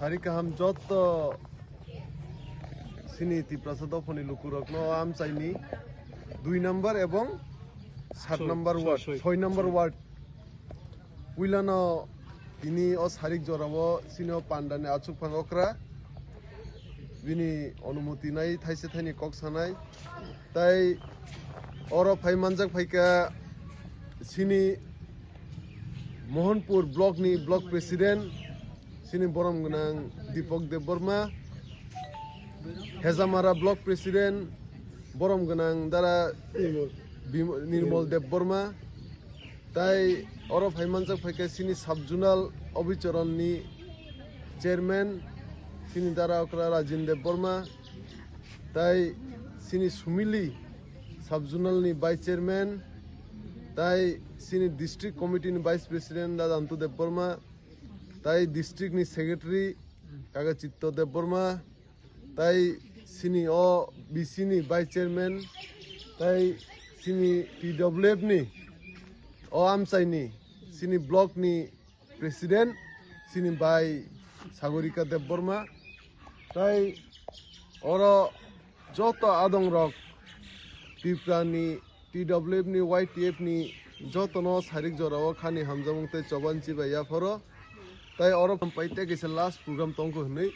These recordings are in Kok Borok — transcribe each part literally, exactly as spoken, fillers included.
Hari kaham jotto sini Tiprasa dophani lukurokno amchaini dui number ebong sat Soi, number soi, ward, soi. Soi number ward. Puilano tini o sarik jorao sini o pandani achuk phang okra. Bini onumoti nai thaise thaini kok sanai. Tai oro phai manjak phaikha sini Mohanpur block ni block president, sini borom gwnang Deepak Debbarma, Hejamara block president, borom gwnang Dara Bim-, Nirmal Debbarma, tai oro phai manjak phaikha sini sub zonal Abhicharan ni chairman, sini Dara okra Rajin Debbarma, tai sini Sumili sub zonal ni vice chairman, tai sini district committee ni vice president Dadantu Debbarma, tai district ni secretary Kagachitto Debbarma, tai sini o B C ni vice chairman, tai sini T W F ni o amchaini sini block ni president sini bai Sagorika Debbarma, tai oro joto adongrok Tripura ni T W F ni Y T F ni jotono sarik jorao khani hamjamung tei choban chibai yapharo. Tai oro pai tei kaisa last program tongkho hinwi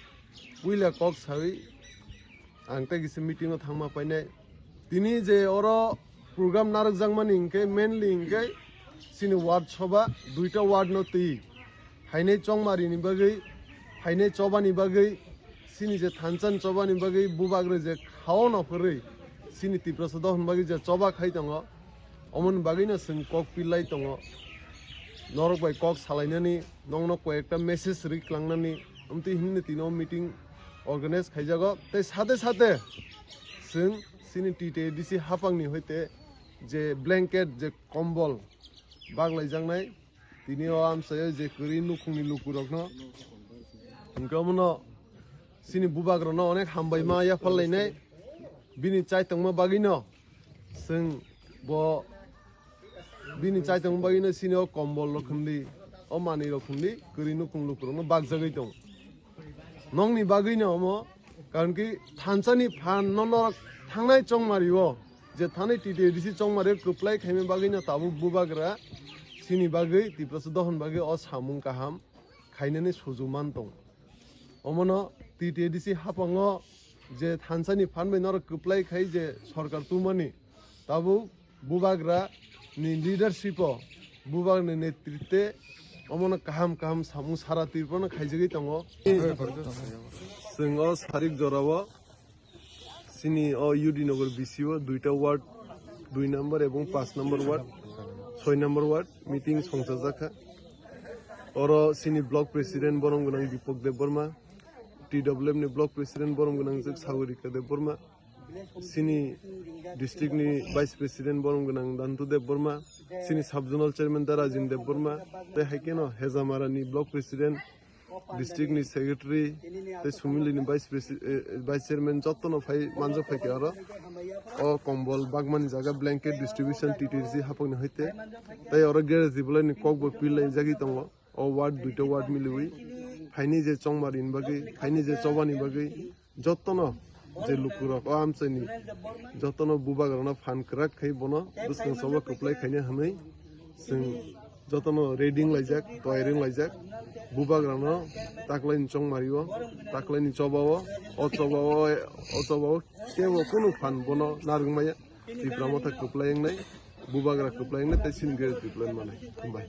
puila kok sawi ang tei kaisa meeting o thangma painai. Tini je oro program narwkjakmani hinkhe mainly hinkhe sini ward soba duita ward no twi. Hainai chongmari ni bagwi, hainai choba ni bagwi, sini je thansa ni choba ni bagwi bubagra je khao no phwrwi, sini Tiprasa dohon bagwi je choba khai tongo, omoni bagwi no chwng kok pillai tongo. Norok bai kok salainani, nokno koi ekta message ri klangnani, amtwi hinwi tino meeting organize khaijago. Tei sate sate chwng sini T T A D C haphang ni hoite je blanket, je kombol baglaijaknai, tini o amchaio je kwrwi nukhungni lukurokno, hwnkhe omono chini bubagrano onek hambai ma yapharlainai. Bini chaitongma bagwino chwng bo, bini chaitongma bagwino chini o kombol rok hwnli, o manwi rok hwnli kwrwi nukhung lukurokno bakjagwi tongo. Nokni bagwino omo, karon ki thansa ni phan no norok thangnai chongmari o, je thani T T A D C chongmari kwplai khaima bagwino tabuk bubagra chini bagwi Tiprasa dohon bagwi o samung kaham khainani suju man tong. Omono T T A D C haphango je thansa ni phan bai norok kwplai khai je sorkar tumani, tabuk bubagra ni leadership o, bubagra ni netritwe omono kaham kaham samung sara Tripura no khaijagwi tongo. Chwng o sarik jorao chini o U D Nagar B C o duita ward, dui number ebong panch number ward, soi number ward meeting songchajakha. Oro chini block president borom gwnang Deepak Debbarma, T W F ni block president borom gwnang Sagorika Debbarma, chini district ni vice president borom gwnang Dantu Debbarma, chini sub zonal chairman Darajin Debbarma, tei hai kheno Hejamara ni block president, district ni secretary, tei Sumili ni vice presi-, eh, vice chairman jotono phai manjak phaikha oro. O kombol bagmani jaga blanket distribution T T A D C haphang ni hoite, tei oro garage ni bolai ni kok bo pillai jagwi tongo. O ward, duita ward miliwi phaini je chongmari ni bagwi, phaini je chobani bagwi, jotono je lukurok o amchaini jotono bubagrano phan kwrak khai bono bwskang sobo kwplai khaina hwnwi chwng jotono ready wng laijak, toyar wng laijak. Bubagrano taklaini chongmario, taklaini chobao, o chobao, o chobao kebo kunu phan bono narwk maya. Tipra Motha kwplai wngnai, bubagra kwplai wngnai tei chini gari kwplai manai. Hambai.